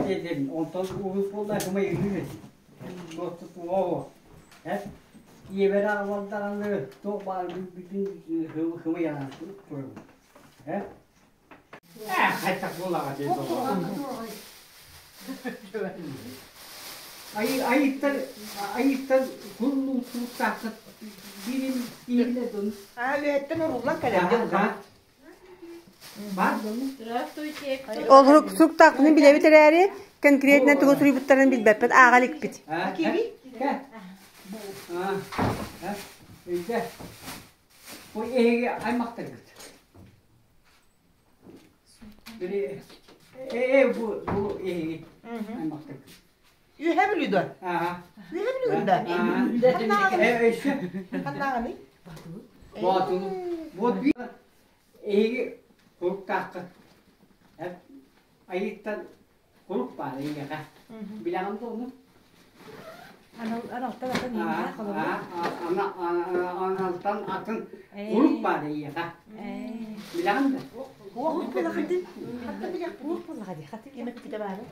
Этим, онтон уһус буолла кымай ырыыр Туохту туоҕу. Эт ийэбэр аҕалардаҕаны туох баар бүтүн хымыйанан турабын. Э? Э, хайдах буолаҕа дии Айыттар айыттар куллуу туруктааххыт биирин иһинэ дун. Аа, үөһэттэн уруллан кэлэр дьылҕа. Ол суруктаахпытын билэбит эрээри, конкретно тугу суруйбуттарын билбэппит, ааҕа иликпит. Бу эһиги аймахтаргыт. Били э бу бу эһиги аймахтаргыт. Үөһэ Бүлүү дуо? Үөһэ Бүлүү да? Ханнааҕыный? Боотулу. Вот эһиги куруктааххыт. Айыттан курук баар эйиэхэ. Билэҕин да ону? Аналтан атын Аналтан атын курук баар эйиэхэ. Билэҕин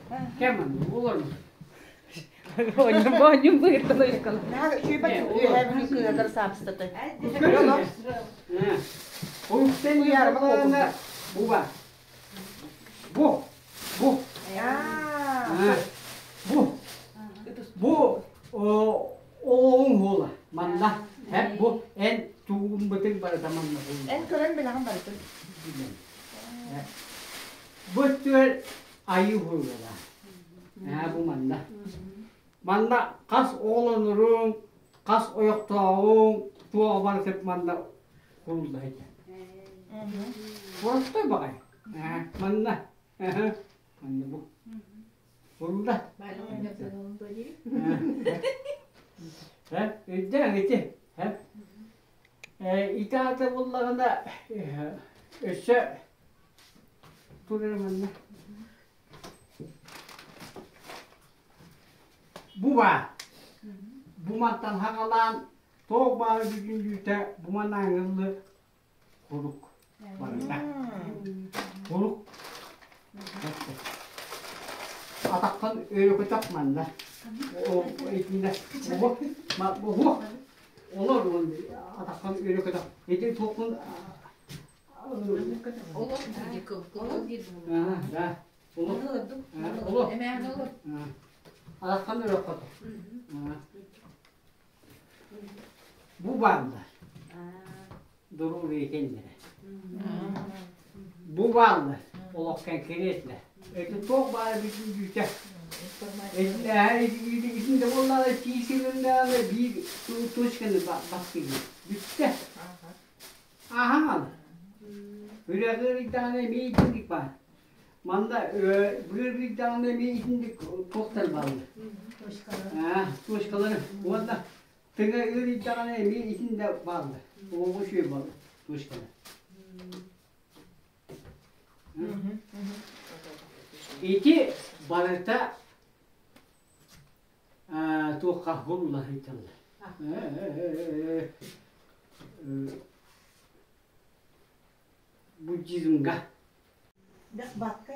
да? Кэм олорун. Оонньум быыртан ойуккан. Үөһээ Бүлүү кыыһатар саабыстата. Куруктан бу бар. Бу. Бу. Бу. Бу оҕоҥ буола. Манна. Һэп бу эн тугун бытык барыта манна буолла. Эн көрөн билэҕин барытын. Бу өттүгэр айыы уһуйула. Ээ бу манна. Манна хас оҕолоноруҥ, хас ойохтооҕуҥ, туоҕа барытып манна курулла сылдьар. Простой баҕайы. Ээ манна. Манна бу. Курулла. Э, өйдөөн ити. Ити аата буллаҕына өссө тур эрэ манна. Бу баар. Бу мантан хаҕалаан туох баара бүтүннүүтэ бу манааҥыллы курук барыта. Курук. Атахтан өрөкөтөх манна. Итиннэ Оһо олор атахтан өрөкөтөх. Ити туохпун Олор диир Да. Олор. Атахтан өрөкөтөх. Бу бааллар. Доруобуйа кэллэрэ. Бу бааллар. Олох кэнкириэтлэр. Эти туох баара бүтүн бүтэ. Итинде буоллаҕына тиисигиннээҕи биир точканы бастыгын. Бүттэ. Ааһаҥал. Үрэҕи ыйдаҕына эмиэ итинник баар. Манна быыр ыйдаҕына эмиэ итинник туохтар бааллар. Точкалары. Уонна тыҥа ыарыйдаҕына эмиэ итиннэ бааллар. Оҕо үчүгэй буолла точкалар. Ити барыта туохха булла сылдьаллар. Буддизмга. Бакка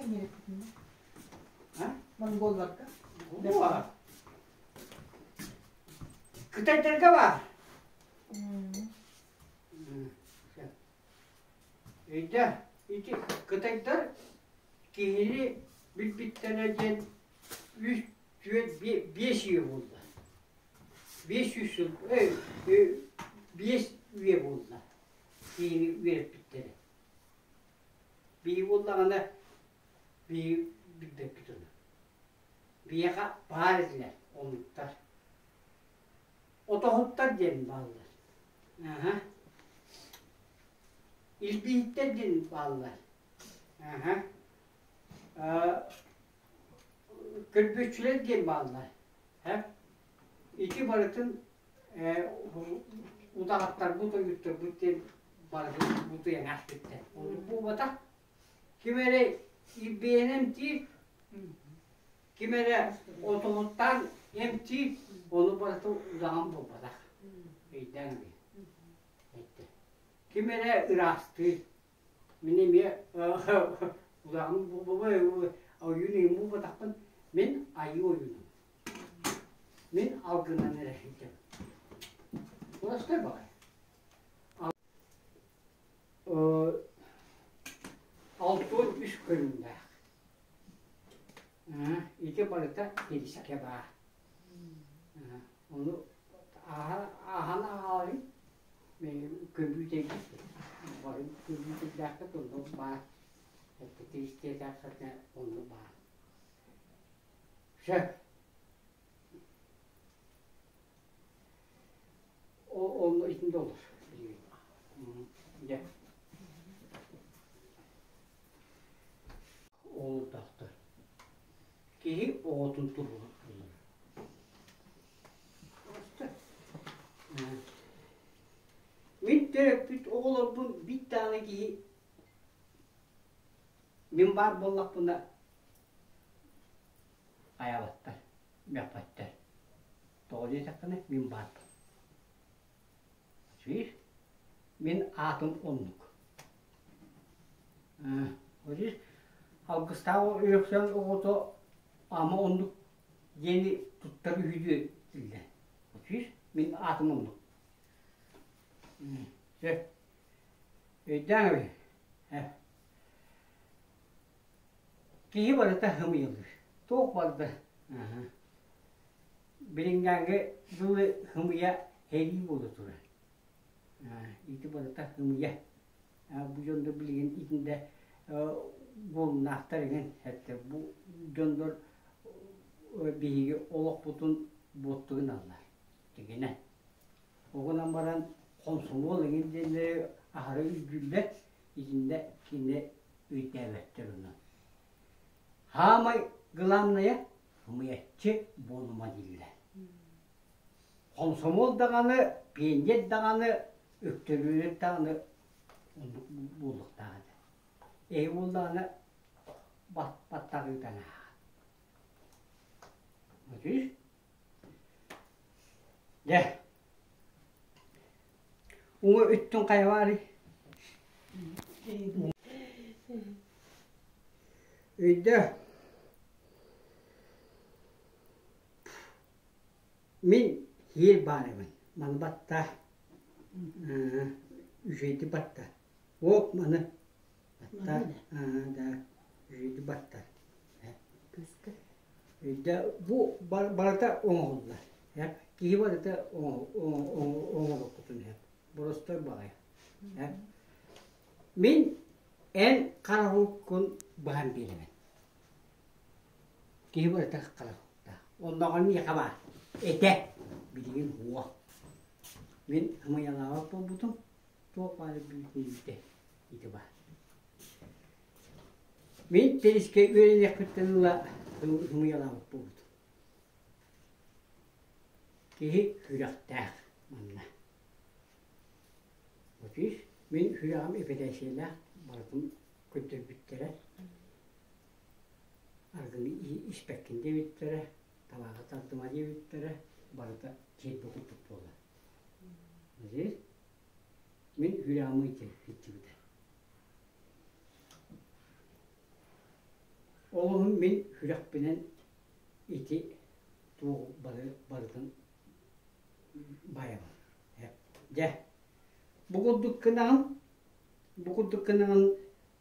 Монголларга. Кытайдарга бар. Өйдөө, ити кытайдар киһини билбиттэрэ диэн үс, түөрт, биэс үйэ буолла. 500 сыл, 5 үйэ буолла киһини үөрэппиттэрэ. Биһи буоллаҕына, биһи билбэппит ону. Биһиэхэ баар этилэр омуктар. Отоһуттар диэн бааллар. Аһа. Илбииттэр диэн бааллар. Аһа. Көрбүөччүлэр диэн бааллар. Ити барытын удаҕаттарбыт, ойуттарбыт диэн барытын бутуйан ааспыттар. Оннук буолбатах. Ким эрэ илбийэн эмтиир, ким эрэ отоһуттаан эмтиир, ону барыта удаҕан буолбатах. Өйдөөн ылыы. Ким эрэ ыраастыыр. Мин эмиэ удаҕан буолбатахпын. Ити барыта тирискэ баар. Ону ааһан ааҕалын көмпүүтэргэ бары көмпүүтэрдээххит онно баар. Тиристиэтээххитинэ онно баар. Сөп. Онно итиннэ олор билигин. Дьэ. Олордохтор. Киһи оҕотун туһугар ылар. Мин төрөппүт оҕолорбун биир даҕаны киһи мин баар буоллахпына хайаабаттар, мөхпөттөр. Тоҕо диэтэххинэ мин баарбын. Видишь? Мин аатым оннук. Видишь, Алгыстаах Өлөксөөн оҕото ама оннук диэни туттар үһү дииллэр. Видишь, мин аатым оннук. Сөп. Өйдөөн эбит. Киһи барыта хымыйыллар. Туох барда? Билиҥҥээҥҥи дылы хымыйа сэрии буола турар. Ити барыта хымыйа. Бу дьоннор билигин итиннэ буолумнаахтар эҥин эттэ. Бу дьоннор биһиги олохпутун буоттугуналлар. Дьиҥинэн. Ол гынан баран хомсомуол эҥин диэннэри аһара үрдүүллэр, итиннэ кини өйдөөбөттөр онон. Саамай главное ымыйаччы буолума дииллэр. Хомсомуол даҕаны, пионер даҕаны, өктөрүнэр даҕаны оннук буолуохтаах этэ. Эһи буоллаҕына баттаҕыытан ааҕа. Дьэ, уҥа өттүн хайа баарый? Өйдөө. Мин сиэр баарыбын, маны баттаа. Үчүгэйдик баттаа. Оп, маны баттаа. Да, үчүгэйдик баттаа. Өйдөө, бу барыта оҥоһуллар. Киһи барыта оҥоһуккутун боростуой баҕайы. Мин эн харахуккун быһан биэрэбин. Киһи барыта харахуктаах. Оннооҕор миэхэ баар. Этэ билигин уо. Мин ымыйалаабат буолбутум, туох баара бүтүннүүтэ ити баар. Мин тэрискэ үөрэниэхпиттэн ыла ымыйалаабыт буолбутум. Киһи сүрэхтээх манна. Видишь, мин сүрэҕим эпэрээссийэлээх барытын көрдөрбүттэрэ. Аргыны испэккин диэбиттэрэ, табааҕы тардыма диэбиттэрэ, барыта киирбэ курдук буолла. Видишь, мин сүрэҕим ыйдыбыта. Ол иһин мин сүрэхпинэн ити туох бары барытын баайабын. Дьэ, бу курдук гынаҕын, бу курдук гынаҕын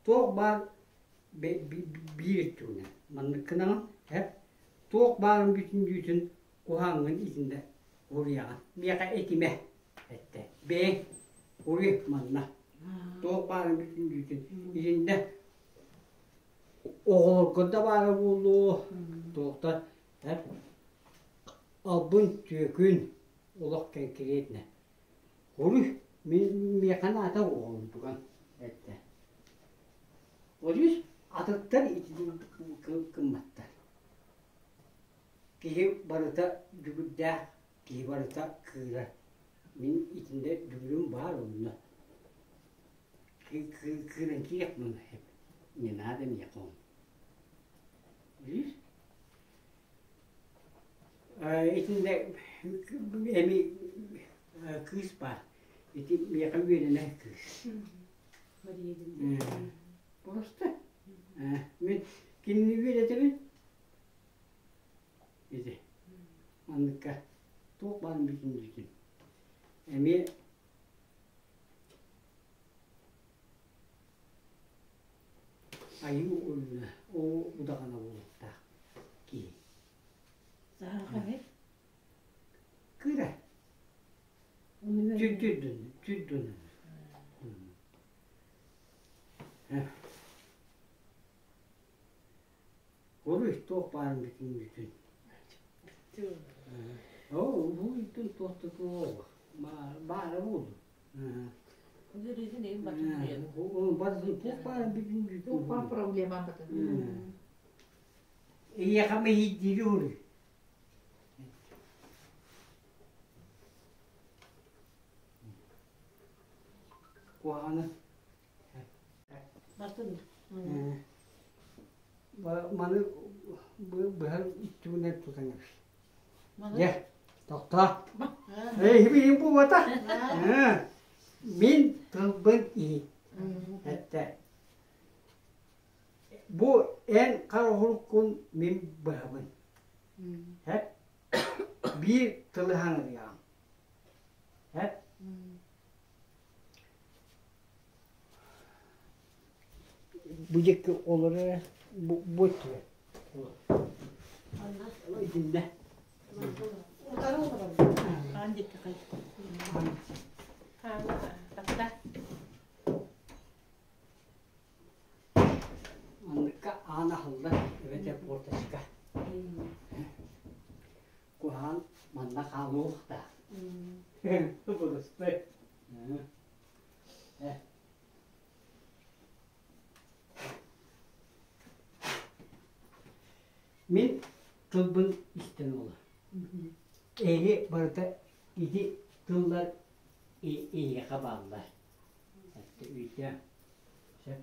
туох баар биир өттүгүнэн маннык гынаҕын, туох баарын бүтүннүүтүн куһаҕаҥҥын итиннэ уруйаҕын. Миэхэ этимэ эттэ. Бэйэҥ уруй манна. Туох баарын бүтүннүүтүн итиннэ оҕолорго да баара буолуо, туохтан албын түөкүн олох кэнкириэтинэ. Уруй миэхэ наада оҕолордуган эттэ. Олус атыттар итини гымматтар. Киһи барыта дүгүрдээх, киһи барыта кыырар. Мин итиннэ дүгүрүм баар онно. Кыыран киириэх Не надо миэхэ ол. Видишь? Итиннэ эми кыыс баар. Ити миэхэ үөрэнэр кыыс. Просто мин кинини үөрэтэбин. Ити манныкка туох баарын бүтүннүүтүн. Эмиэ Айыы уонна ол удаҕана буолуохтаах. Үтүрдүн, үтүрдүн. Оруй туох баарын бүтүн бүтүн. Оо, уһуйтун туох да туох баара буолу. Туох баарын бүтүн бүтүн. Туох баар проблема батын. Эйиэхэ мэһийдиири уруй. Куһаҕаны Маны быһан иччигинэн тутан кэбис. Дьэ, тохтоо. Эһибиин буолбата. Мин тылбын иһит. Эттэ. Бу эн хара мин быһабын. Эп биир тылы хаҥырыаҕым. Эп Бу диэки олоро бу бу өттүгэр. Итиннэ. Утары олоробун. Хаан диэки хай. Таптаа. Манныкка аан аһыллар эбэтэр форточка. Куһаҕан манна хаалыахтаах. Бырысты. Мин тылбын истэн уола. Эһиги барыта ити тыллар эйиэхэ бааллар. Өйдөө. Сөп.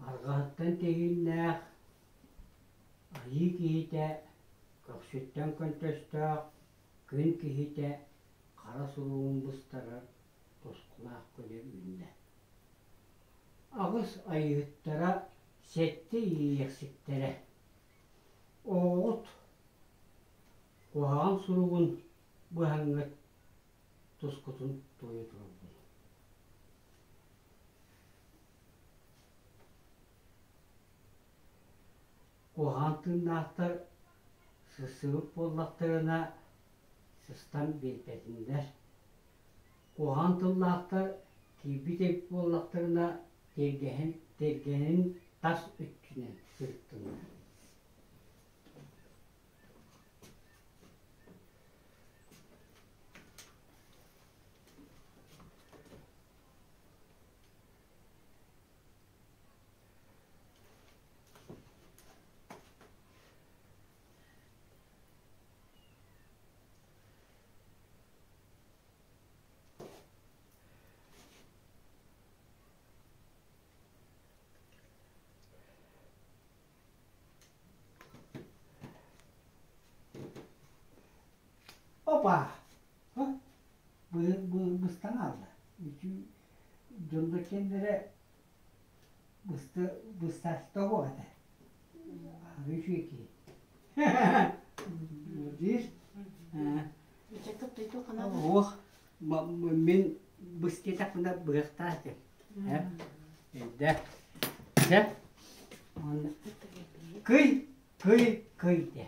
Арҕаһыттан тэһииннээх, айыы киһитэ, көхсүттэн көнтөстөөх күн киһитэ хара суругун быстарар тускулаах күнэ үүннэ. Аҕыс айыыһыттара, сэттэ иэйиэхситтэрэ. Оҕоҕут куһаҕан суругун быһаҥҥыт тускутун туойа турабын. Куһаҕан тыыннаахтар сырсыбыт буоллахтарына сыстан биэрбэтиннэр. Куһаҕан тыллаахтар киирбит эбит буоллахтарына тиэргэһин тиэргэнин тас өттүнэн сырыттыннар. Опа! Быстан хаалла. Дьон да киэннэрэ быстаста этэ. Үчүгэй киһи. Диир. Ох, мин быстыатахпына быһахтаах этим. Эрдэ. Дьэ. Кый, кый, кый де.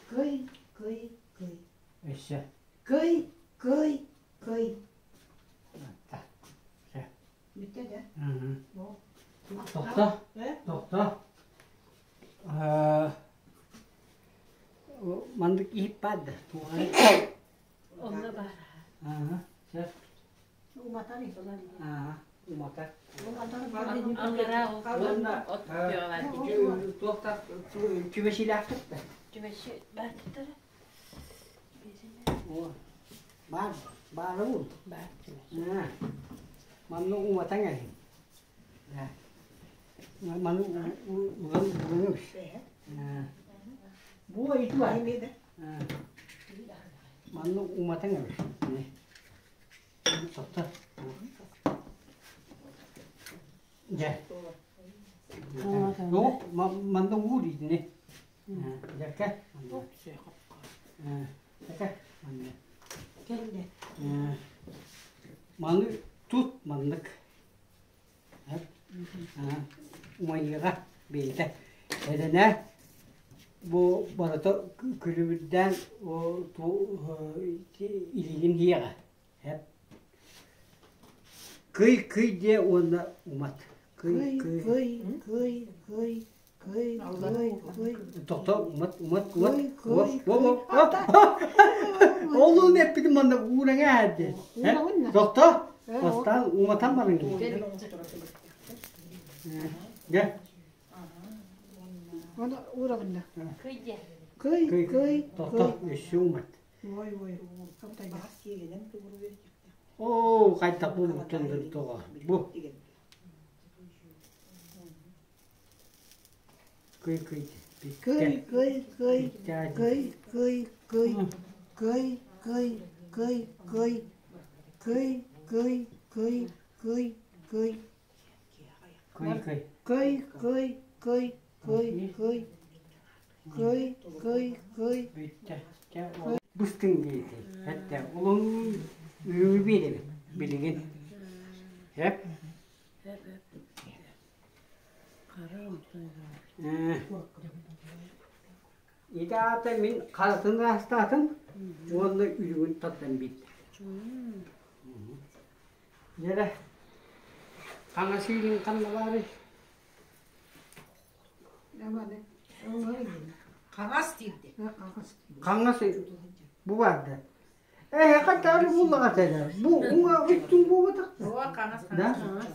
Кый, кый, кый. Өссө. Кый, кый, кый. Бүттэ да? Тохто. Тохто. Маннык иһип баар да? Онно баар. Ага, сөп. Уматар Уматар. Аллараа от Туохта түбэсилээхтик да? Түбэси бааттара. Баар, баара бул. Баар түбэси. Манна уматан эһин. Маны улан улан Бу ити бар. Манна уматан эбит. Тохто. Дьэ. Ну, манна уу диитини. Дьэккэ. Дьэккэ. Кэллэ. Маны тут маннык. Бэйэтэ эрэнэ бу барыта күлүбүрдээн илиигин иһиэҕэ. Кый кый диэ уонна умат. Кый кый кый кый кый кый кый Тохто умат умат умат оп оп оп Олуун эппитим манна уураҥа ээдди. Тохто бастаан уматан барыҥ. Дьэ. Оны уурабынна. Кый диэ. Кый кый Тохто өссө умат. Ой ой. Оо, хайдах буолбуттан тоҕо. Бу. Кый кый. Кый кый кый кый кый кый кый кый кый кый кый кый кый кый кый Кый кый. Кый кый кый кый кый кый кый кый Бүттэ. Быстыҥ диэти. Хэттэ улун үүрү биэрэбит билигин. Хэп. Ити аата мин харатын ыраастаатым уонна үрүҥүн тардан биэрдим. Дьэрэ, хаҥас иилин ханна баарый? Хаҥас диирдэ. Хаҥас бу баарда. Ээ, хаттаары буллаҕа этэ. Бу уҥа үттүн буолбатах. О, хаҥас Да? хаҥас.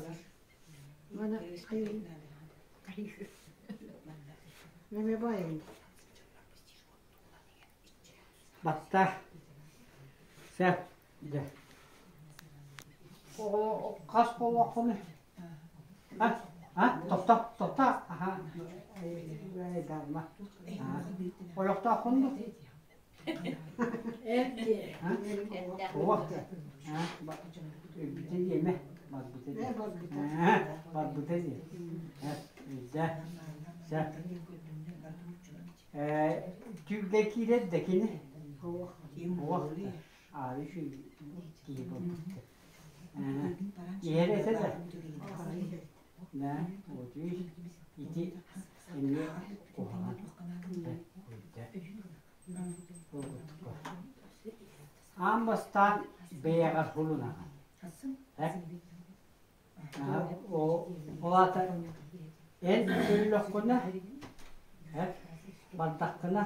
Батта. Сөп. Дьэ. Хас буолуоххунуй? А? А? Тохто, тохто. Аха. Дарма. Ойохтооххун дуу? Өлбүтэ диэмэ, барбыта диэ. Барбыта диэ. Илдьэ. Сөп. Түүргэ киирэр да кини. Уох. Аары киһи буолбут. Иһэр этэ да. Да, вот видишь, ити эмиэ куһаҕан. Аан бастаан бэйэҕэр хулунаҕын. Ол аата эн өллөххүнэ, бардаххына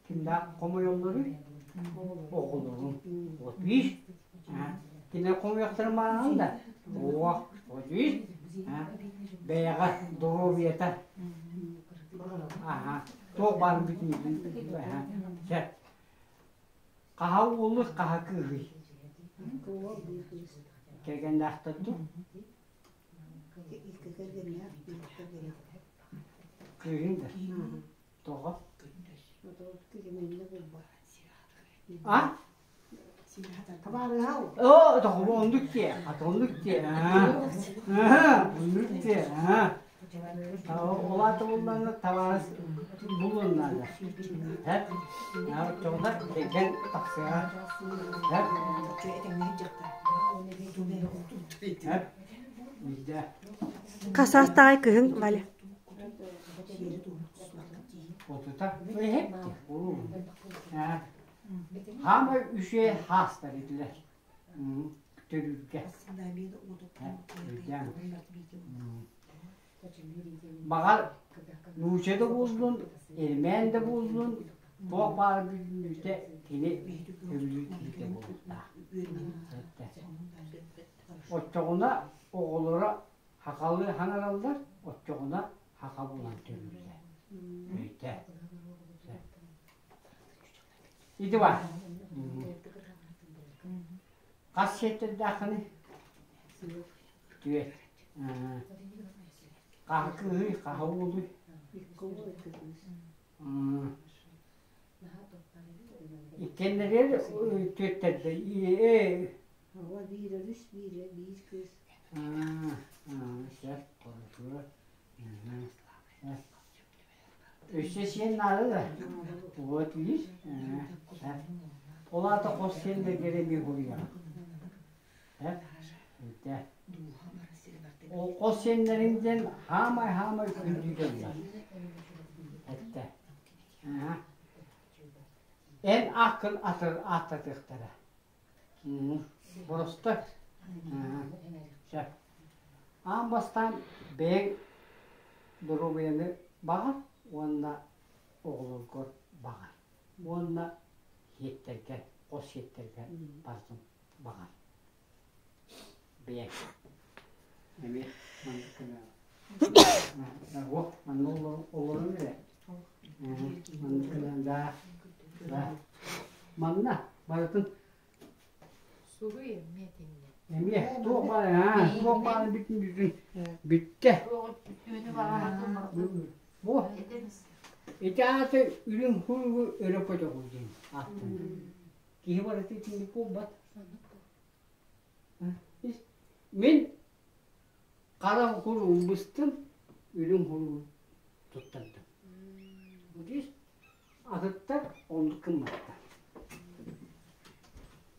кимнээх хомуйалларый? Оҕолоруҥ. Вот видишь? Кинилэр хомуйахтарын баараҕын да? О, вот видишь? Бэйэҕэ доруобуйата. Аха. Туох баарын бүтүннүүтүн сөп. Хаһа уолуй, хаһа кыыһый? Кэргэннээхтэр дуу? Кыыһыҥ да? Тоҕо? А? Оо, тоҕо оннук диэ, хата оннук диэ. Оннук диэ. Ол аата буллаҕына табаарыс булуон наада. Һэ? Оччоҕуна кэргэн тахсыаҕа. Һэ? Һэ? Биирдэ. Хас саастааҕый кыһын, Валя? Отута. Эһэпти. Хаамай үчүгэй хаастар этилэр. Төрүүргэ. Баҕар, нуучча да буоллун, эрмээн да буоллун, туох баар бүтүннүүтэ кини сөбүлүүр киһитэ буолуохтаах. Оччоҕуна оҕолоро хахалыы хаҥараллар, оччоҕуна хаха буолан төрүүллэр. Өйтөө. Ити баар. Хас сиэттэрдээххиний? Түөрт. Хаһа кыыһый, хаһа уолуй? Иккиэннэригэр түөртэрдэ Оҕо биир өрүс, биир биир кыыс. Сөп, хорошо. Өссө сиэн наада да? Вот видишь? Ол аата хос сиэн да эмиэ хуруйаҕын. Э? Ол хос сиэннэриҥ диэн хаамай-хаамай күндү дьоннор. Эттэ. Эн ааккын ааттатыахтара. Боростой. Сөп. Аан бастаан бэйэҥ доруобуйаны баҕар уонна оҕолоргор баҕар. Уонна сиэттэргэр, хос сиэттэргэр барытын баҕар. Бэйэҥ. Эмиэ маннык гына. Манна олорон эрэ. Маннык гынан да. Манна барытын Суруй эмиэ итиннэ. Эмиэ туох баар аа туох баар бүтүн бүтүн бүттэ. Бу ити ааты үрүҥ хуругу өрө көтөҕүү диэн ааттанар. Киһи барыта итинник буолбат. Мин хара хуругун быстым, үрүҥ хуругун туттардым. Атыттар оннук гымматтар.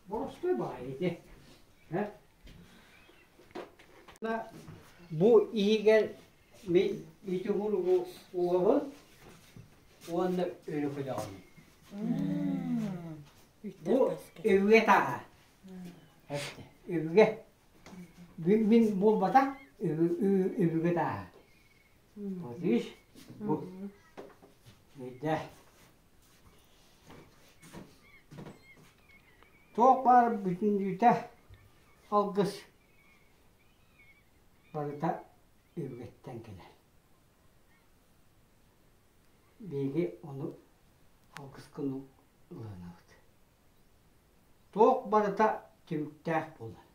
Боростуой баҕайы ити. Бу иһигэр мин ити хуругу угабын уонна өрө көтөҕөбүн. Бу өбүгэ тааһа. Өбүгэ. Мин буолбатах өбүгэ тааһа. Вот видишь, бу Өйдөө. Туох баар бүтүннүүтэ алгыс барыта өбүгэттэн кэлэр. Биһиги ону алгыскын ылынабыт. Туох барыта түмүктээх буолар.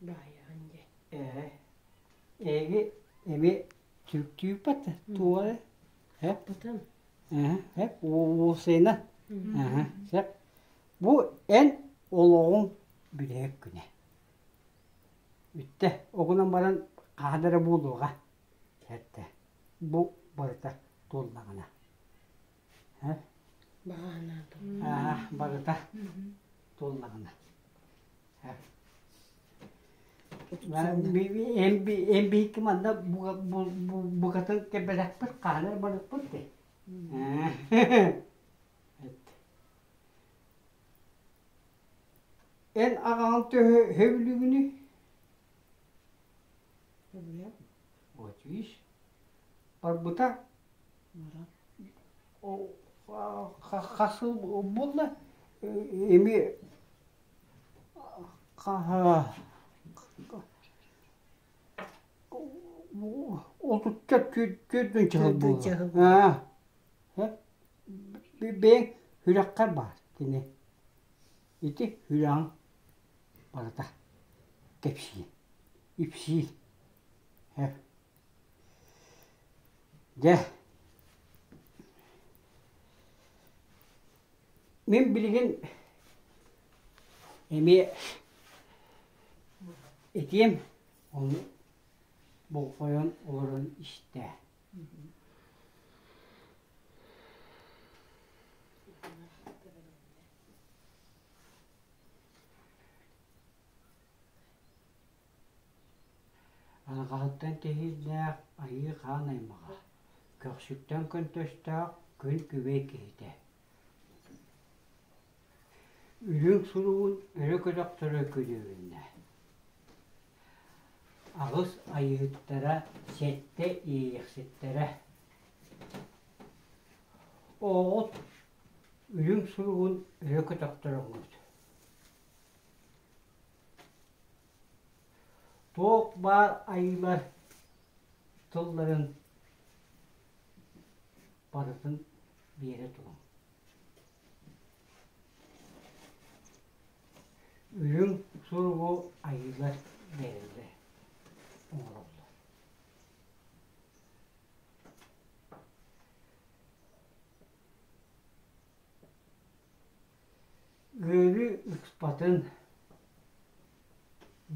Баайаҕын дьэ. Ээ, эһиги эмиэ түктүүппэт туох эрэ? Хаппытым. Ээ, уусайна. Сөп. Бу эн олоҕуҥ бүтэһик күнэ. Бүттэ. Оҕунан баран хаһан эрэ буолуоҕа. Сэттэ. Бу барыта туоллаҕына. Баҕа Барыта туоллаҕына. Эн биһикки манна букатын кэлбэтэхпит хаһан эрэ барыахпыт дии. Эн аҕаҕын төһө сөбүлүүгүнүй? Вот видишь, барбыта хас сыл буолла эмиэ Отучча түөртүн чаһыл буолла. Бэйэҥ сүрэххэр баар кини. Ити сүрэҕиҥ барыта кэпсиир, ипсиир. Дьэ, мин билигин эмиэ этиэм ону болҕойон олорон истээ. Алҕаһыттан тэһиилээх айыы хаан аймаҕа, көхсүттэн көнтөстөөх күн күбэй киһитэ Үрүҥ суругун өрө көтөхтөрө күлүгүннэ. Аҕыс айыыһыттара, сэттэ иэйэхситтэрэ. Оҕоҕут үрүҥ суругун өрө көтөхтөрөҥҥүт. Туох баар айыылар тылларын барытын биэрэ туруҥ. Үрүҥ суругу айыылар бэйэлэрэ оҥороллор. Ыарыы ыкпатын,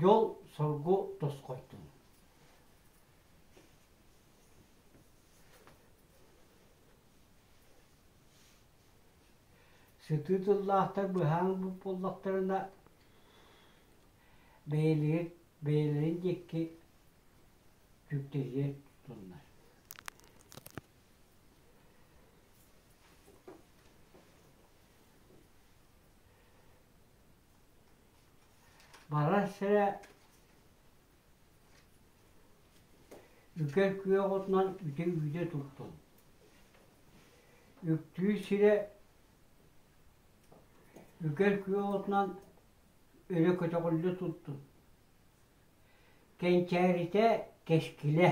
дьол-соргу тосхойдун. Сытыы тыллаахтар быһаан буоллахтарына. бэйэлэрин бэйэлэрин диэки түптэригэр тутуннар. Барар сирэ үкэр күөх отунан үтэ-үүтэ туртун. Үктүү сирэ үкэр күөх отунан өрө көтөҕүллэ туртун. Кэнчээритэ кэскилэ,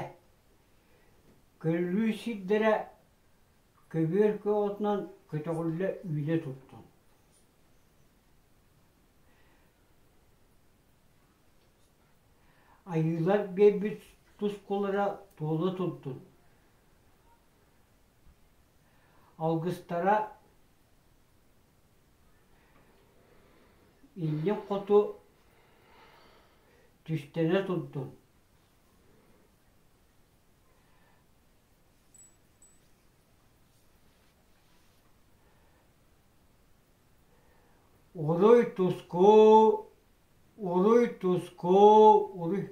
көрүлүү сирдэрэ көбүөр күөх отунан көтөҕүллэ үүнэ туртун. Айыылар биэрбит тускулара туола турдун, алгыстара иннин хоту түстэнэ турдун. Уруй-туску, уруй-туску, уруй,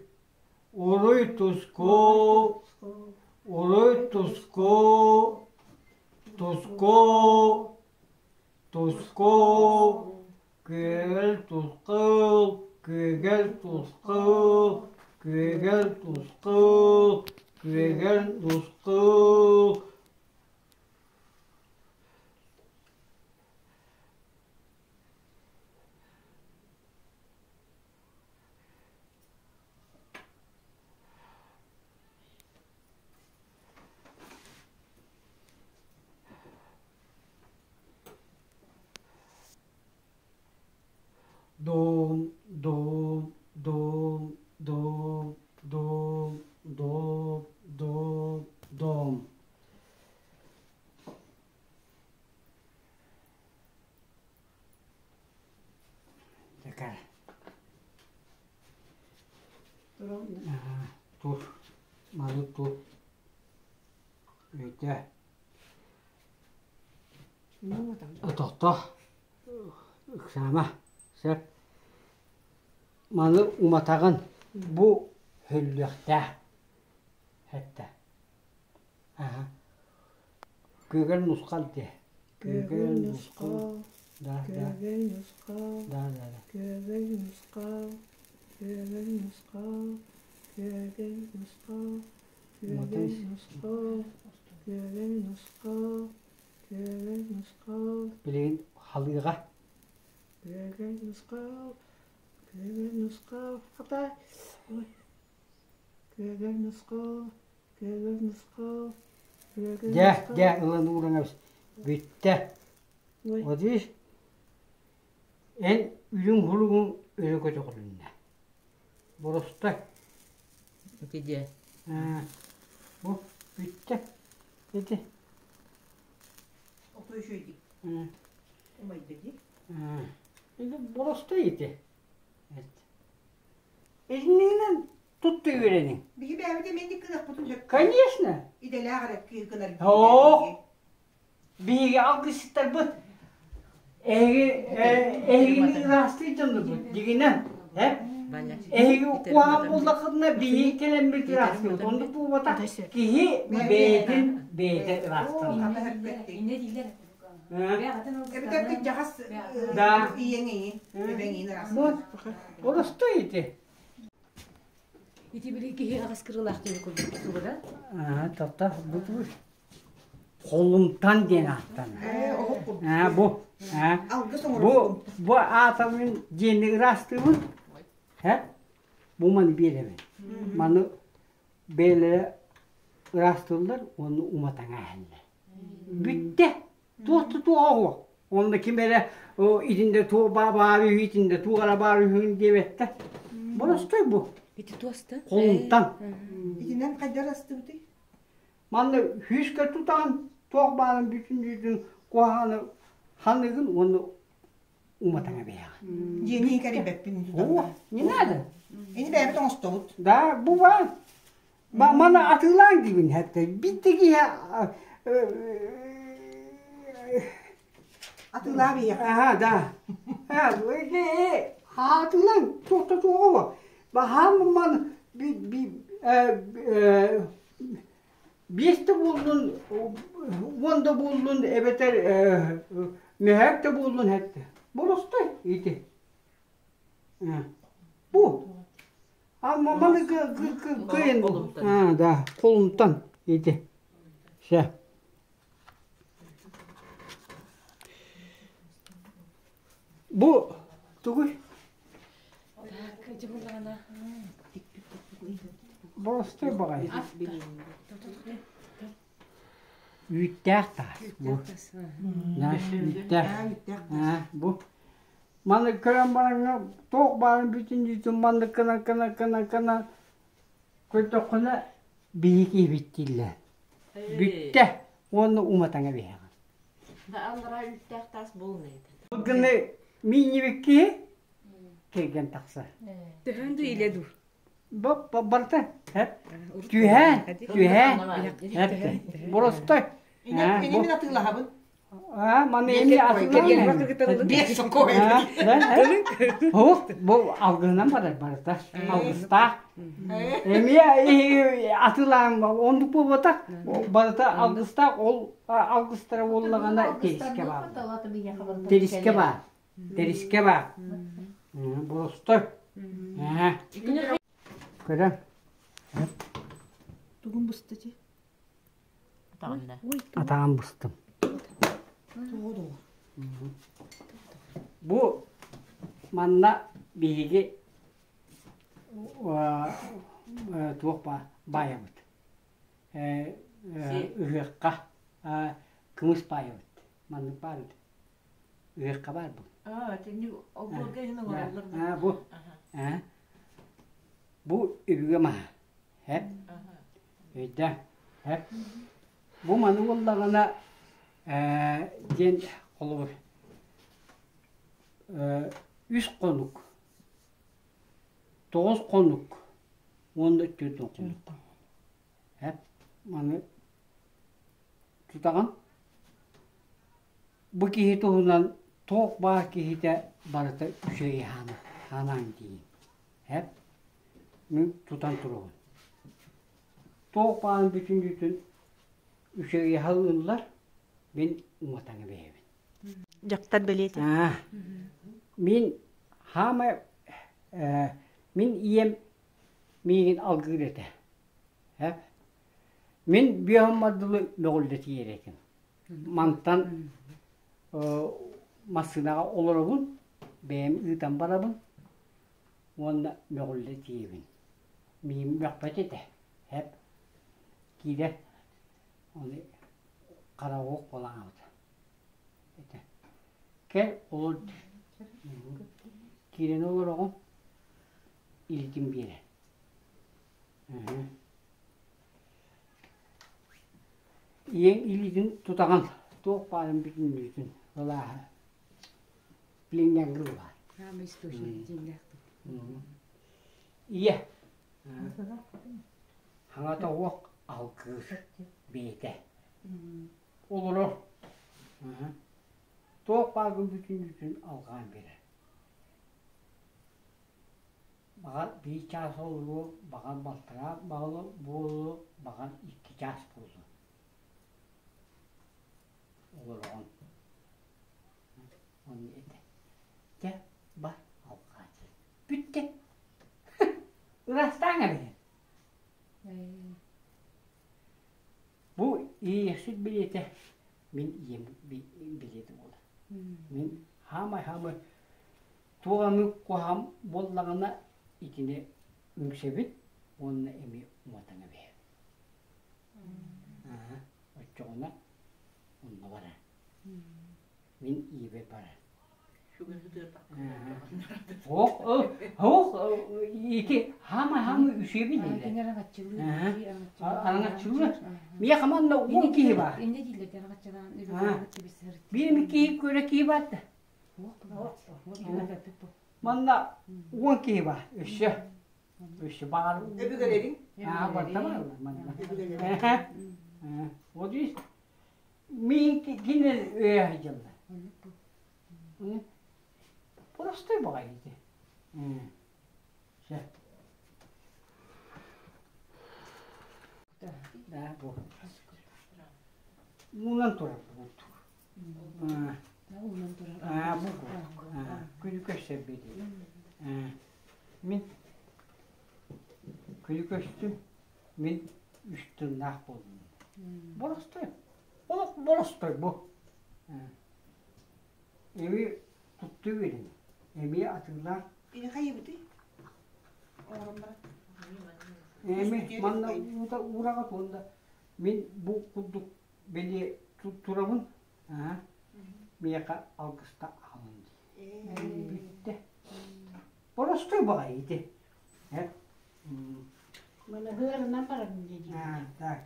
уруй-туску, уруй-туску, туску, туску, күөгэл тускул, күөгэл тускул, күөгэл тускул, күөгэл тускул. Дом, дом, дом, дом, дом, дом, дом, дом. Такая. Тур. Маны тур. Өйдө. Тохто. Ыксаама. Сөп. Маны уматаҕын бу һөллүөхтээх. Хэттэ. Аха. Күөгэл нусхал диэ. Күөгэл нусхал. Да, да. Күөгэл нусхал. Да, да, да. Күөгэл нусхал. Күөгэл нусхал. Күөгэл нусхал. Күөгэл нусхал. Күөгэл нусхал. Күөгэл нусхал. Билигин халыыга. Күөгэл нусхал. Күөгэл нусхал. Хата. Ой. Күөгэл нусхал. Күөгэл нусхал. Күөгэл Дьэ, нусхал. дьэ, ылан уураҥабыс. Бүттэ. Ой. Вот видишь, эн үрүҥ хулугуҥ өрө көтөҕүлүннэ. Боростой. Ити дьэ. Бу бүттэ. Ити. Ото үчүгэйдик. Умайда дии. Ити боростой ити. Итиннигинэн тутта үөрэниҥ. Биһи бэйэбит эмиэ гынахпытын сөп. Конечно. Идэлээх эрэ гынар. Оо. Биһиги алгысчыттарбыт эһиги эһигини ыраастыы дьоннорбут дигинэн э эһиги куһаҕан буоллаххытына биһиги кэлэммит ыраастыыбыт оннук буолбатах киһи бэйэтин бэйэтэ ыраастанар. Эбэтэр кырдьаҕас Да. ийэҥ иин, эбэҥ иин Вот, боростой ити. Ити били киһи аҕас кырыылаах диэн курдук тугура. Аа, тата бу холумтан диэн ааттанар. Аа, бу аа, бу бу аатабын дьиэни ыраастыыбын. Һэ? Бу маны биэрэбин. Маны бэйэлэрэ ыраастыыллар уонна уматаҥа иһэллэр. Бүттэ. Туох да туоҕа суох. Онно ким эрэ итинде туох баар үһү, итинде туох эрэ баар үһүн диэбэттэр. Боростой бу. Ити туоста? Холумтан. Итинэн хайдар астыбытый? Манна күүскэ тутан туох баарын бүтүн куһаҕаны ханыгын уонна уматаҥа бэйэҕин. Дьиэни кэрийбэппин. О, не надо. Ини бэйэбит оҥостобут. Да, бу баар. Маны атыылаан диибин хэтте. Биттэ киһи Атыылаа биһиэхэ. Ага, да. Хаатылаҥ туохта туоҕа баһаам ман биэс да буоллун, 10 да буоллун эбэтэр мөһөөк да буоллун эттэ. Боростой ити. Бу. А маманы кыйын. А, да, холумтан ити. Все. Бу тугуй? Боростой баҕайы. Үүттээх таас бу. Үүттээх. Бу. Маны көрөн бараҥҥа туох баарын бүтүннүүтүн маннык гына гына гына гына көрдөххүнэ биһиги киһибит дииллэр. Бүттэ уонна уматаҥа биһэҕин. Да аллараа үүттээх таас буолунай этэ. Гыны миинньибикки кэргэн тахсар. Төһөн да илэ ду. Барыта түһэ түһэ боростой. Ини мин атыылаһабын. А, маны эми атыылаһабын. Биэс сокой. Ох, бу алгыһынан барар барыта. Алгыстаах. Эмиэ атыылаан оннук буолбатах. Барыта алгыстаах ол алгыстара буоллаҕына терискэ баар. Терискэ баар. Терискэ баар. Боростой. Көрө. Тугун буста ти? Атаҕын бустум. Бу манна биһиги туох баайабыт ыһыахха кымыс баайабыт маннык баар этэ ыһыахха баар бу бу бу өбүгэ маһа эп өйдөө эп бу маны буоллаҕына диэн холобур үс хонук 9 хонук уонна 40 хонук. Эп маны тутаҕын. Бу киһи туһунан туох баар киһитэ барыта үчүгэй хаана ханаан диин. Эп мин тутан туругун. Туох баарын бүтүн бүтүн үчүгэй ыллар мин уматаҥа бэйэбин. Дьахтар бэлиэтэ. Мин хаамай мин ийэм миигин алгыыр этэ. Мин бүөһүммэр дылы мөҕүллэ тиийэр этим. Мантан массыынаҕа олоробун, бэйэм ыытан барабын уонна мөҕүллэ тиийэбин. Миигин мөхпөт этэ. Эп киирэр ону хараҕы буолан этэ. Кэл олор киирэн олороҕун илитин биэрэр. Ийэҥ илиитин тутаҕын туох баарын бүтүннүүтүн ылааһа билиҥҥэҥҥэ ылаар. Ийэ хаҥата уох алгыыр бэйэтэ Олорор. Туох бааргын бүтүннүүтүн алҕаан биэрэр. Баҕар биир чаас олоруо, баҕар балтараа буолуо, баҕар 2 чаас буолуо. Олороҕун. Онно этэ. Дьэ, бар алҕаа диэн. Бүттэ. Ыраастааҥ эрэ. Бу иэйэхсит билиэтэ мин ийэм билиэтэ буолар. Мин хаамай-хаамай туох эмит куһаҕан буоллаҕына итини үҥсэбит уонна эмиэ уматан эбиһэбит. Оччоҕуна онно барар. Мин ийэбэр барар. Ох, ох, ити хама-хама үсүөбүн дииллэр. Араҥаччылыыр. Миэхэ хаманна 10 киһи баар. Биир киһи көрө киһи баар да. Манна 10 киһи баар. Өссө. Өссө баар. Өбүгэлэриҥ? Аа, барыта бааллар манна. Вот видишь, Мин кинилэр үөһэ дьыллар. Простой баҕайы ити. Чэ. Да, бу. Муунан турар курдук. Уунан турар. Аа, бу курдук. Күнү көрсөр Мин күнү көрстүм, мин үс тыллаах буоллум. Боростой. Олох боростой бу. Эми туттуу берин. Эми атыылаах. Ини хайыбытый? Оҥорон баран. Эми манна уураҕа туонда мин бу курдук бэлиэ турабын. Миэхэ алгыста аҕалын дии. Бүттэ. Боростой баҕайы ити. Маныһыарынан барабын дии. Так.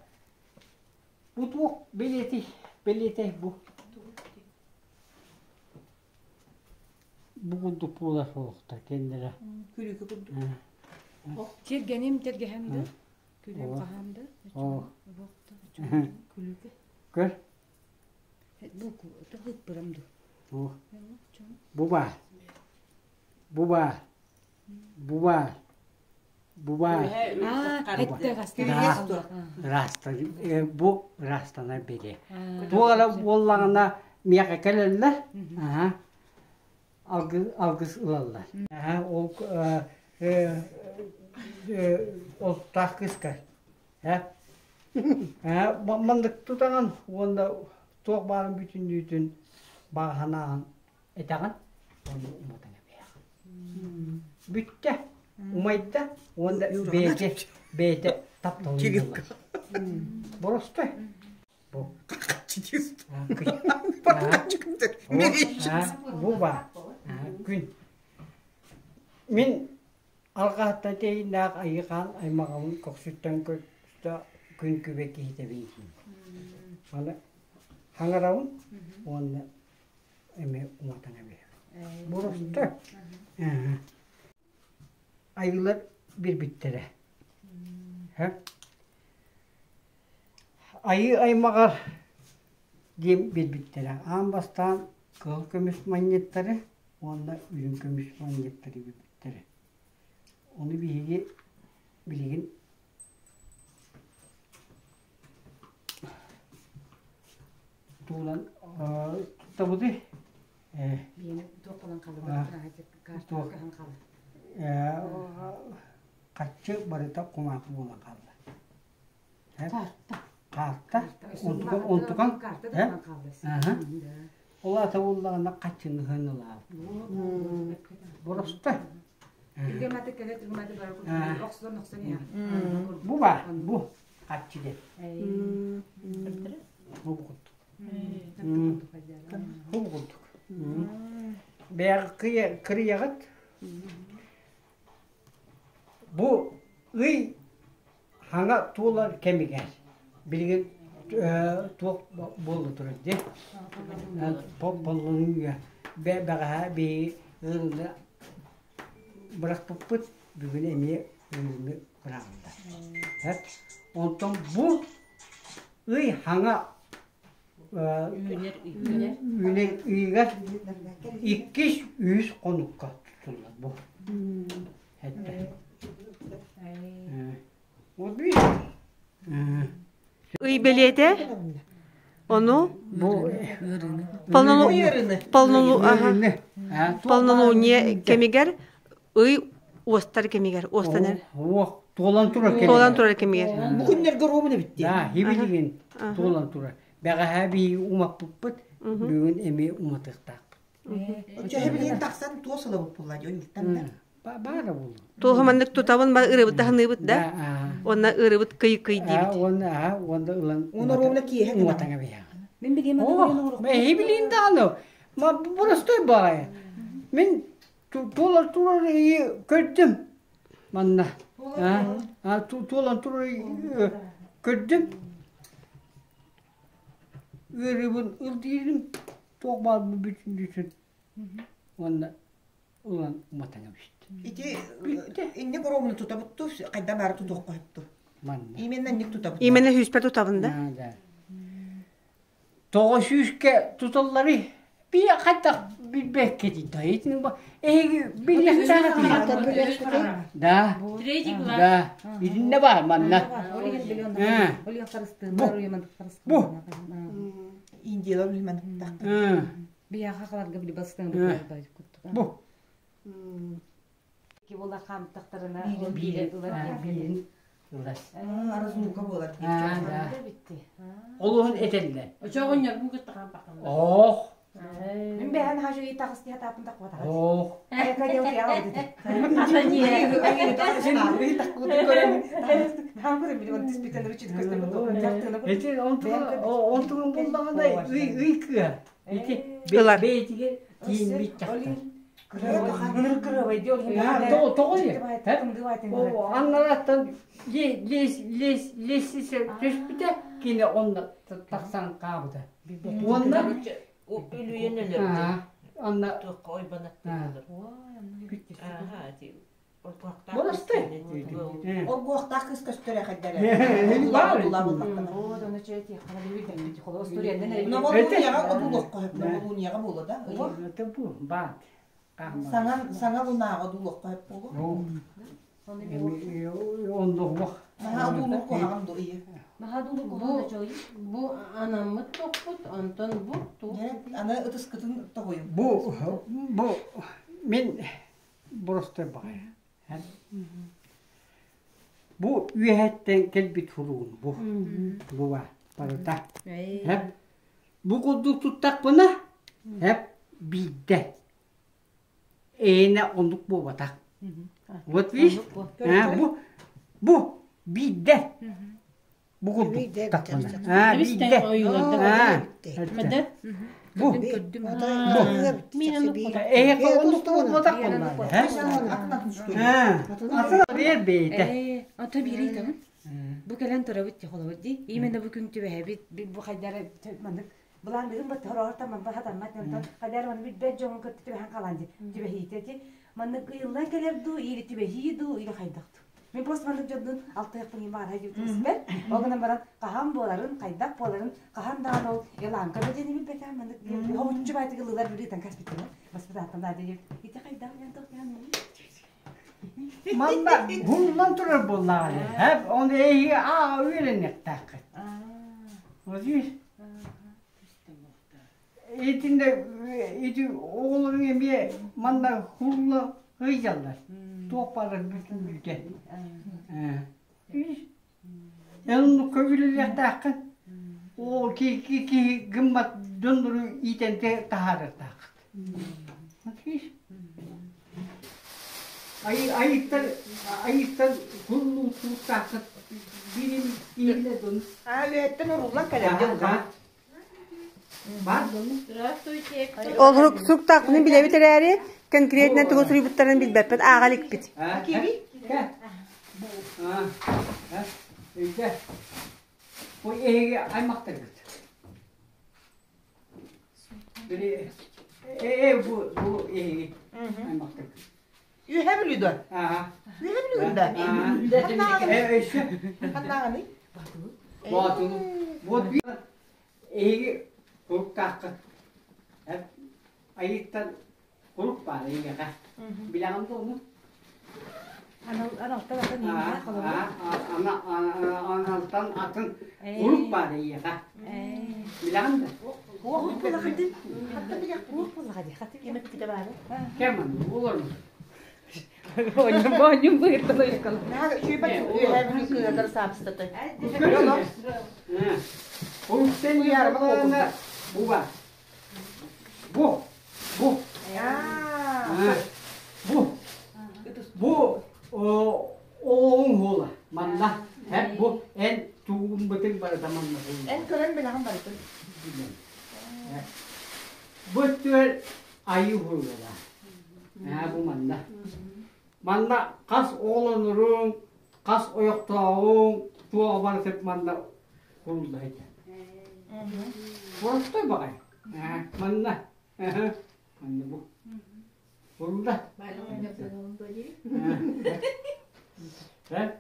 Бу туох бэлиэтэй? Бэлиэтэй бу. Бу курдук буолар суохтар кэннилэрэ. Күлүкү курдук. Тиргэним тиргэһэм да, күлүм хаһаам да. Күлүкү. Көр. Бу тыгыппырам ду. Бу баар. Бу баар. Бу баар. Бу баар. Бу ыраастанар бэлиэ. Туох эрэ буоллаҕына миэхэ кэлэллэр. Алгыс ылаллар. Ол олтаах кыыска. Маннык тутаҕын уонна туох баарын бүтүннүүтүн бааһынаҕын этэҕин уонна уматан эбиэҕин. Бүттэ, умайда уонна бэйэтэ бэйэтэ тапталын ылар. Боростой. Бу. Бу баар. Күн. Мин Алҕаһатта тэйиннээх айыы-хаан аймаҕабын көхсүттэн көрсө күн күбэ киһитэбин дии. Аны хаҥарабын уонна эмиэ уматан эбиһэбин. Буруста. Айыылар билбиттэрэ. Айыы аймаҕар диэн билбиттэрэ. Аан бастаан кыһыл көмүс манньыттары уонна үрүҥ көмүс манньыттары билбиттэрэ. Ону биһиги билигин тугунан туттабытый харчы барыта кумаахы буолан хаалла. Каарта. Онтукан онтукан Ол аата буоллаҕына хаччыны ылаабыт. Боростой. Бу баар, бу хаччы диэн. Бу курдук. Бу курдук. Бэйэҕэ кырыйаҕыт. Бу ый Хаҥа туолар кэмигэр билигин туох буола турар дии боллонууга бэҕэһээ биһиги ыарыыны бырахпыппыт бүгүн эмиэ ыарыыны быраҕыллар. Онтон бу ый хаҥа үүнэр ыйыгар иккис үһүс хонукка тутуллар бу. Ый бэлиэтэ ону полнолуние кэмигэр ый уостар кэмигэр уостанар туолан турар туолан турар кэмигэр Бу күннэргэ ровно битти. Да, хибилигин туолан турар. Бэҕэһээ биһиги умаппыппыт, бүгүн эмиэ уматыахтаахпыт. Оччо билигин тахсан туос ылабыт буолла дии ойууртан да. Баара буолуо. Туоһу маннык тутабын ба ырыбыт таһыныыбыт да. Уонна ырыбыт кый-кый диибит. Уонна уонна ылан Уонна ровно киэһэ уотаҥа биһэҕин. Мин билиэм Оо, эһи билиин даҕаны. Ма простой баҕайы. Мин туолар турар ыйы көрдүм. Манна. Туолан турар көрдүм. Ыарыыбын ыл диирим туох баар бүтүннүүтүн уонна ылан уматан эбит. Ити инник оруобуну тутабыт ту хайда баары тутуохха сөпту. Манна. Именно инник тутабыт. Именно сүүспэр тутабын да. Да. Тоҕо сүүскэ туталларый? Би хайдах билбэккитий да итини эһиги билиэхтээх Да. Да. Итиннэ баар манна. Бу. Индиялар билмэн Бияха халарга били бастан Бу. Ки була хаамтахтарына биир ылар биирин ылар. Аразмука буолар. Олуһун этэллэр. Очоҕунньорбун кытта хаампахтан. Ох. Мин бэһэн хажы тахыс тиһэ таапын тахпатаҕа. Ох. Эти онтугун буллаҕына ый кыа. Ити бэйэтигэр тиийиммит дьахтар. Аннараттан лиэсисе түспүтэ кини онно тахсан хаабыта. Уонна Үлүйэн өлөрдө. Анна Туохха ойбонаттыылар. Болостой. Олгуохтаах кыз көстөр эхэддэрэ. Новолунияҕа одуулуохха сөп. Новолунияҕа буолуо да? Баат. Саҥа саҥа лунааҕа одуулуохха сөп буолуо. Оннук. Наһаа одуулуох куһаҕан ду ыйы. Бу анаммыт тохпут, онтон бу туох? Аны ытыскытын тоҕуйум. Бу бу мин боростой баҕайы. Бу үөһэттэн кэлбит хуруун бу. Бу бар барыта. Хэп бу курдук туттахпына хэп биирдэ. Эйэнэ оннук буолбатах. Вот видишь? Бу бу биирдэ. Бу курдук таххына. Аа биирдэ. Аа. Бу. Бу. Эһиэхэ оннук буолбатах буоллаҕа. Аа. Атын биэр бэйэтэ. Ото биирий табын. Бу кэлэн турабыт холобут ди. Именно бу күн түбэһэбит. Бу хайдара маннык былаан бүгүн бат хороортан манба хатаммат онтон хайдара маны билбэт дьоҥун кытта түбэһэн хаалан ди. Түбэһиитэ ти. Маннык ыйыллан кэлэр дуу, или түбэһии дуу, или хайдах дуу. Мин просто маннык дьоннун алтыахпын имаар диэбитим Ол гынан баран хаһан буоларын, хайдах буоларын, хаһан даҕаны ол еланка да диэни билбэтэ маннык хобуччу баайтыгы ылылар бүрүтэн каспиттара. Баспытааттан да диэбит. Ити хайдах диэн тохтоон Манна хуллан турар буоллаҕына, хэп он эһиги аа үөрэнниэхтээххит. Вот видишь? Итиннэ ити оҕолорун эмиэ манна хулла ыйдьаллар. Туох баара бүтүн бүтэ. Эн оннукка үлэлиэхтээххин. Ол киһи киһи гыммат дьоннору иитэн таһаарыахтааххыт. Айыттар айыттар хуллуу туруктааххыт биирин иһиллэ дун. Аа үөһэттэн уруллан кэлэр дьылҕа. Ол суруктаахпытын билэбит эрээри, конкретно тугу суруйбуттарын билбэппит, ааҕа иликпит. Бу эһиги аймахтаргыт. Били э бу бу эһиги аймахтаргыт. Үөһэ Бүлүү дуо? Аа. Үөһэ Бүлүү да? Э өссө. Ханнааҕыный? Боотулу. Вот эһиги куруктааххыт. Айыттан курук баар эйиэхэ. Билэҕин да ону? Аналтан атын иҥнээх холобур. Аналтан атын курук баар эйиэхэ. Билэҕин да? Уох буолаҕа дии. Уох буолаҕа дии. Хаты Ким эппитэ баары? Кэм олорун. Оонньум оонньум быһыттан ойуккалар. Наһаа үчүгэй үөһэ Бүлүү кыыһатар саапстата. Куруктан ярбалаана бу бар. Бу. Бу. Бу. Бу оҕоҥ уола манна. Эн бу эн тугун бытын барыта манна буолла. Эн көрөн билэҕин барытын. Бу өттүгэр айыы уһуруга баар. Бу манна. Манна хас оҕолоноруҥ, хас ойохтооҕуҥ, туоҕа барыта манна курулла сылдьар. Боростой баҕайы. Манна. Манна бу. Курулла.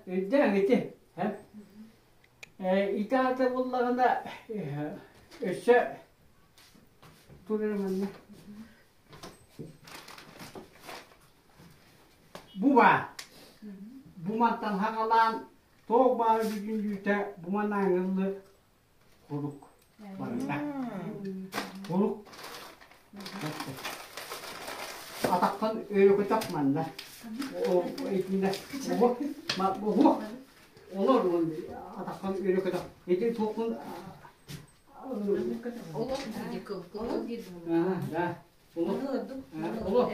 Өйдөөн ити. Ити аата буллаҕына өссө. Тур эрэ манна. Бу баар. Бу мантан хаҕалаан туох баара бүтүннүүтэ бу манна аҥыллы Курук барыта. Курук. Атахтан өйөкөтөх манна. Итиннэ уһук. Олор атахтан өйөкөтөх. Ити туохпун Олох диир Да. Олох. Олох.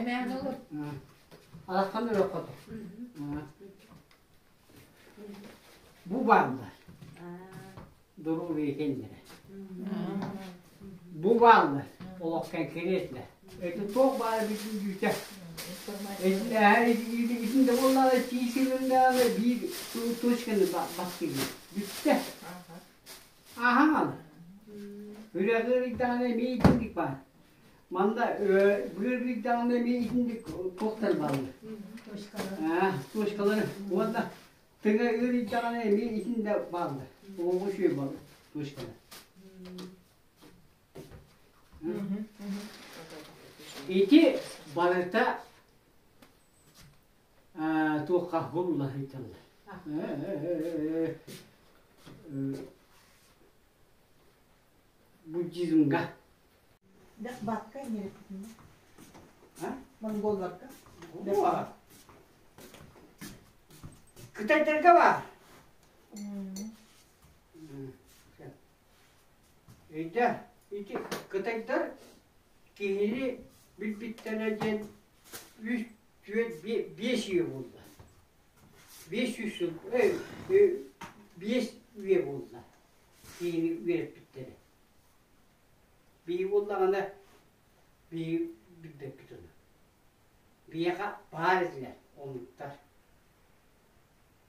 Атахтан өйөкөтөх. Бу бааллар. Доруобуйа кэллэрэ. Бу бааллар. Олох кэнкириэтилэр. Эти туох баара бүтүннүүтэ. Итин да буоллаҕына тиисилиннэҕинэ биир точканы бастыыр. Бүттэ. Ааһан хаалар. Үрэҕи ыйдаҕына эмиэ итинник баар. Манна быар ыйдаҕына эмиэ итинник туохтар бааллар. Точкалары. Уонна тыҥа ыарыйдаҕына эмиэ итиннэ бааллар. Оҕо үчүгэй бааллар точкалар. Ити барыта туохха булла ыйталлар. Буддизмга. Бакка Монголларга. Кытайдарга бар. Өйдө, ити кытайдар киһини билбиттэрэ диэн үс түөрт биэс үйэ буолла. 500 сыл, 5 үйэ буолла киһини үөрэппиттэрэ. Биһиги буоллаҕына биһиги билбэппит ону. Биһиэхэ баар этилэр омуктар.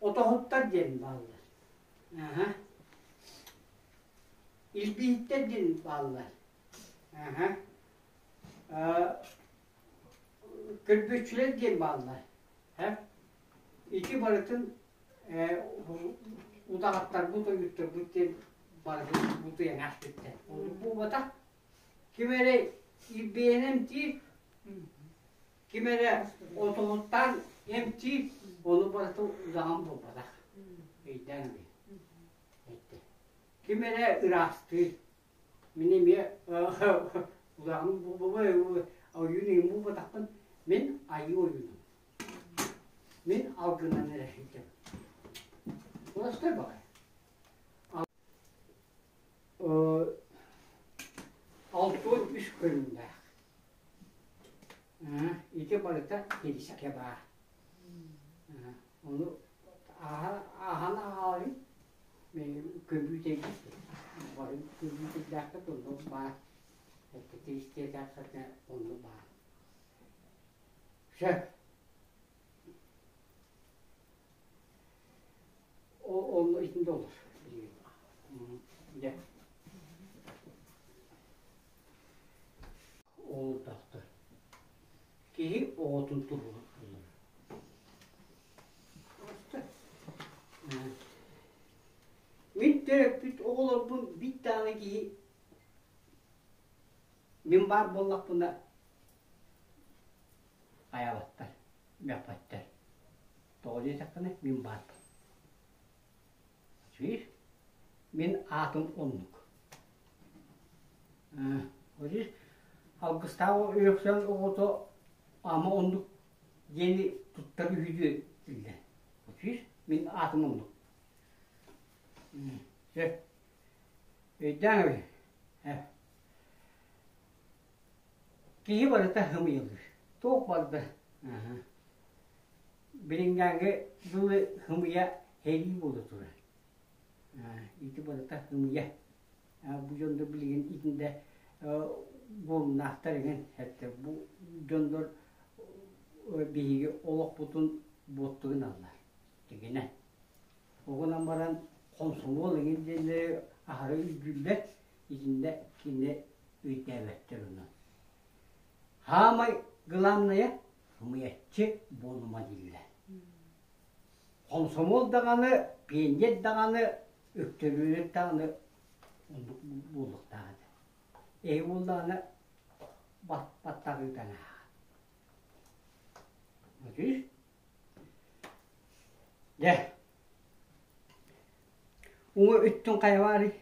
Отоһуттар диэн бааллар. Аха. Илбииттэр диэн бааллар. Аха. Көрбүөччүлэр диэн бааллар. Ити барытын удаҕаттарбыт, ойуттарбыт диэн барытын бутуйан ааспыттар. Оннук буолбатах. Ким эрэ илбийэн эмтиир, ким эрэ отоһуттаан эмтиир, ону барытын удаҕан буолбатах. Өйдөөн ылыы. Ким эрэ ыраастыыр. Мин эмиэ улахан ойуун иҥин буолбатахпын, мин айыы ойуунум. Мин алгынан эрэ сылдьабын. Уластай баҕайы. 63 көрүҥнээх. Ити барыта кирискэ баар. Ону ааһан ааҕалын көбүүтэйбит бары көбүүтэйдээхпит онно баар тиристиэтээххитинэ онно баар. Сөп. Онно итинде olur. Дьэ. Олордохтор. Киһи оҕотун туһугар олорор. Мин төрөппүт оҕолорбун биир даҕаны киһи мин баар буоллахпына хайаабаттар, мөхпөттөр. Тоҕо диэтэххинэ мин баарбын. Үчүгэй. Мин аатым оннук. Алгыстаах Өксөн оҕото ама оннук диэни туттар үһү дииллэр. Үчүгэй. Мин аатым оннук. Сөп. Өйдөөн эбит. Киһи барыта хымыйыллар. Туох барда? Билиҥҥээҥҥи дылы хымыйа сэрии буола турар. Ити барыта хымыйа. Бу дьоннор билигин итиннэ буолумнаахтар эҥин эттэ. Бу дьоннор биһиги олохпутун буоттугуналлар. Дьиҥинэн. Ол гынан баран хомсомуол эҥин диэннэри аһары үрдүүллэр. Итиннэ кини өйдөөбөттөр онон. Хаамай главное Ымыйаччы буолума дииллэр. Хомсомуол даҕаны, пионер даҕаны, өктөрүнүк даҕаны оннук буолуохтаах этэ. Эһи буоллаҕына Баттаҕыытан ааҕа. Отуй. Дьэ. Уҥа өттүн хайа баарый?